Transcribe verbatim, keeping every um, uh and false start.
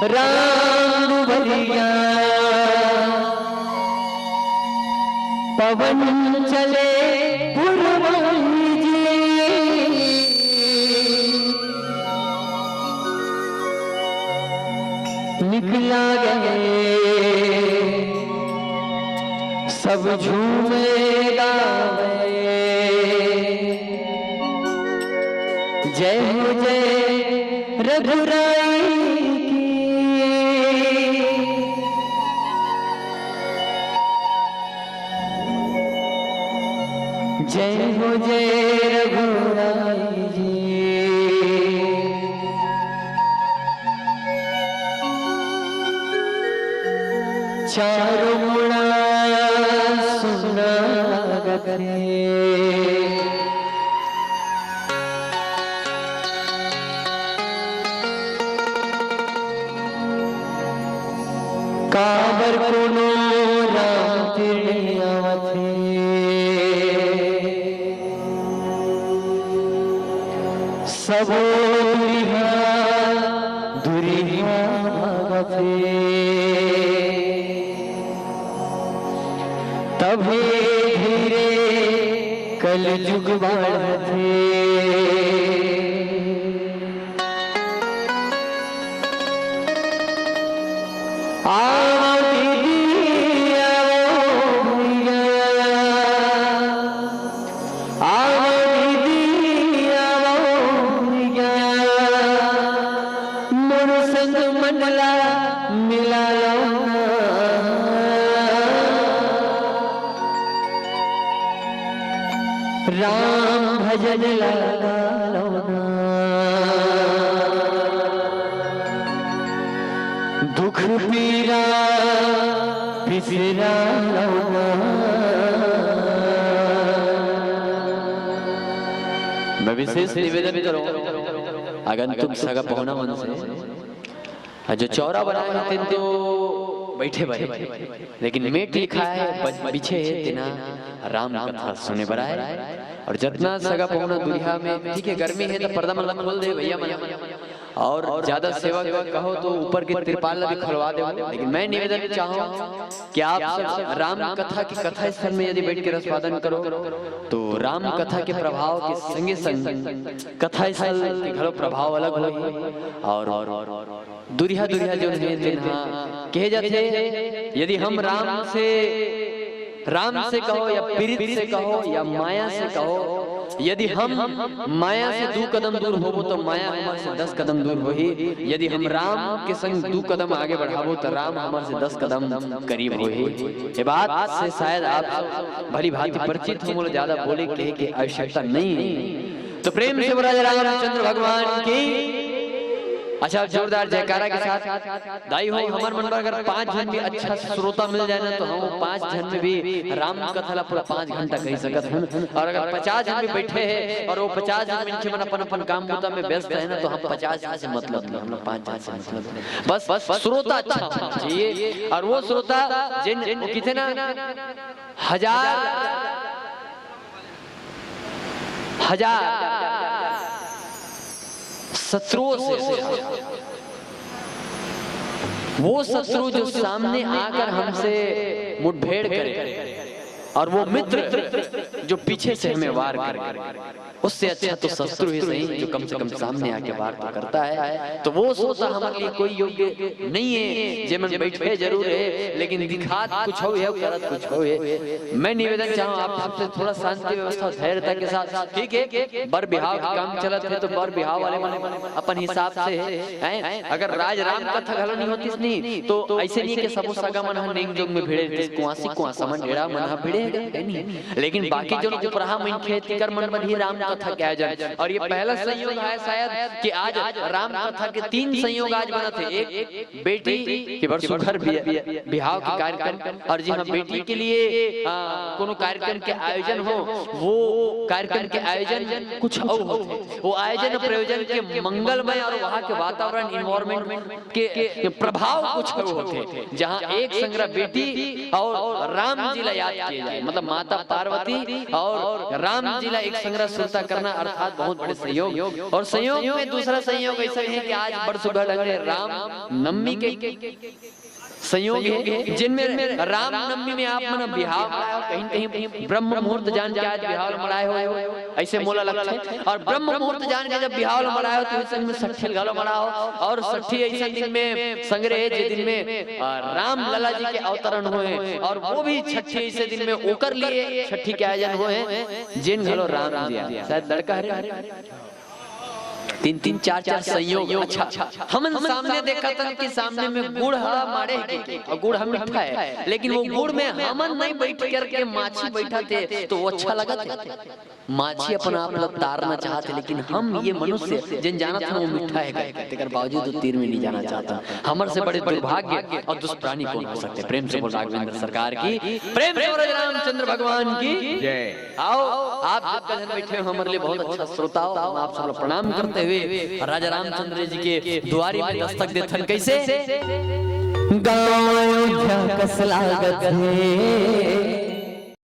राम दुबरिया पवन चले पुरवैया। निकला गए सब झूमे गावे। जय हो जय रघुराई की। जय हो जय रघुराई जी। चारों मुड़ा सुना गथे। काबर कोनो राम तीर नइ आवत हे। सबो दुरिहा दुरिहा भागत हे। तभे धीरे कलजुग बाढ़त हे। आवो दीदी, आवो भैया, आवो दीदी, आवो भैया, मोर संग मन ला मिला लो ना। राम भजन लगा लो ना। दुख पीरा बिसरा लो ना। मैं विशेष निवेदन करूं आगंतुक सगा पहुना मन से, जो चौरा बनाए हे तेन तो बइठे बर हे, लेकिन मेट लिखाए हे, बच-, बिछे हे तेन ह राम कथा सुने बर आए। अउ जतना सगा पहुना दुरिहा में, ठीक हे, गर्मी हे त पर्दा मन ला खोल दे भैया मन, अउ जादा सेवा कहो तो ऊपर के तिरपाल ला भी खोलवा दे, लेकिन मैं निवेदन चाहूं कि आप सब राम कथा के कथा स्थल में यदि बइठ के रसवादन करो तो राम कथा के प्रभाव के संगे संग कथा स्थल के घलो प्रभाव अलग होही। अउ दुरिहा दुरिहा जोन हे तेन ह कहे जाथे, यदि हम राम से, राम से कहो या पीरित से कहो या माया से कहो, यदि हम माया से दू कदम दूर होबो तो माया हमर से दस कदम दूर होही। यदि हम राम के संग दू कदम आगे बढ़ाबो तो राम हमर से दस कदम करीब होही। ये बात से शायद आप सब भली भांति परिचित हो, मोला ज्यादा बोले कहे के आवश्यकता नहीं है। तो प्रेम से बोला जाए रामचंद्र भगवान की। अच्छा, जोरदार जयकारा के साथ। दाई हो, हमर मन बर अगर पांच झन भी अच्छा श्रोता मिल जाए ना, तो हम पांच झन में भी राम कथा ला पूरा पांच घंटा कहि सकत हन। अउ अगर पचास झन भी बइठे हे अउ वो पचास झन मनखे मन अपन अपन काम बूता में व्यस्त हे ना, तो हम पचास झन से मतलब नहीं, हमला पांच झन से मतलब नहीं। बस, बस श्रोता अच्छा होना चाहिए। अउ वो श्रोता जिन, वो किथे ना, हजार, हजार शत्रुओं से अच्छा। वो शत्रु जो सामने आकर हमसे मुठभेड़ करे अउ वो मित्र जो पीछे से हमें वार करे, उससे अच्छा तो शत्रु ही सही, जो कम से कम सामने आके वार तो करता है। तो वो श्रोता हमारे लिए कोई योग्य नहीं है, जेमन बइठे जरूर हे, लेकिन दिखात कुछ अउ हे, करत कुछ अउ हे। मैं निवेदन चाहूं आप सबसे, थोड़ा शांति व्यवस्था, धैर्यता के साथ, ठीक है, बर बिहाव के काम चलत हे तो बर बिहाव वाले मन अपन हिसाब से हे, हैं? अगर राज राम कथा घलो नहीं होतिस नहीं, तो ऐसे नहीं कि सबो सगा मन ह नेंग जोग में भिड़े रहतिस, कुआसी कुआसा मन, एड़ा मन ह भिड़े हे, नहीं। लेकिन बाकी जो उपराहा मनखे, तिकर मन बर ही राम कथा के आयोजन। अउ ये पहला संयोग हे शायद कि आज राम कथा के तीन संयोग आज बनत हे। एक बेटी के बर सुघर बि-, बिहाव के कार्यक्रम, अउ जी हाँ, बेटी के लिए, आ, कोनो कार्यक्रम के आयोजन हो, वो कार्यक्रम के आयोजन कुछ अउ होथे। वो आयोजन प्रयोजन के मंगलमय अउ वहाँ के वातावरण, environment के, के प्रभाव कुछ अउ होथे, जहाँ एक संग बेटी अउ राम जी ला याद किए जाथे। मतलब माता पार्वती और राम जी ला एक संघरा सुरता करना अर्थात बहुत बड़े संयोग। और संयोग में दूसरा संयोग ऐसा है कि आज बड़ सुघर ढंग ले राम नवमी के संयोग है, जिनमें राम नवमी में आप मन बिहाव मनाए हो, कहीं न कहीं ब्रह्म मुहूर्त जान के आज बिहाव मनाए हो, ऐसे मोला लगथे। और ब्रह्म मुहूर्त जान के जब बिहाव मनाए हो तो इस दिन में छठी घलो मनाओ। और छठी ऐसे दिन में संग्रह है, जे दिन में अ, राम लला जी के अवतरण हुए और वो भी छठी ऐसे दिन में ओकर लिए छठी के आयोजन हुए, जेन घलो राम जी आए, शायद लड़का हरे, तीन तीन चार चार संयोग। अच्छा, हमन सामने देखत हन कि सामने में गुड़ ह माड़े हे और गुड़ ह मिठा है, लेकिन वो गुड़ में हमन नहीं बैठ करके माछी बैठत हे तो वो अच्छा लगत हे? माछी अपन आप ला तारना चाहत हे, लेकिन हम ये मनुष्य जेन जानत हन वो मिठा हे कहे, तेकर बावजूद वो तीर में नहीं जाना चाहत हन। हमर से बड़े दुर्भाग्य और दुष्प्राणी कौन हो सकथे? प्रेम से बोल राघवेंद्र सरकार की, प्रेम से बोल राजा रामचंद्र भगवान की। जय। आओ, आप जितना जन बैठे हो, हमारे लिए बहुत अच्छा श्रोता हो। हम आप सब लोग प्रणाम करते हुए राजा रामचंद्र जी के दुआरी में दस्तक देथन। कैसे? गाँव अयोध्या कस लागत हे,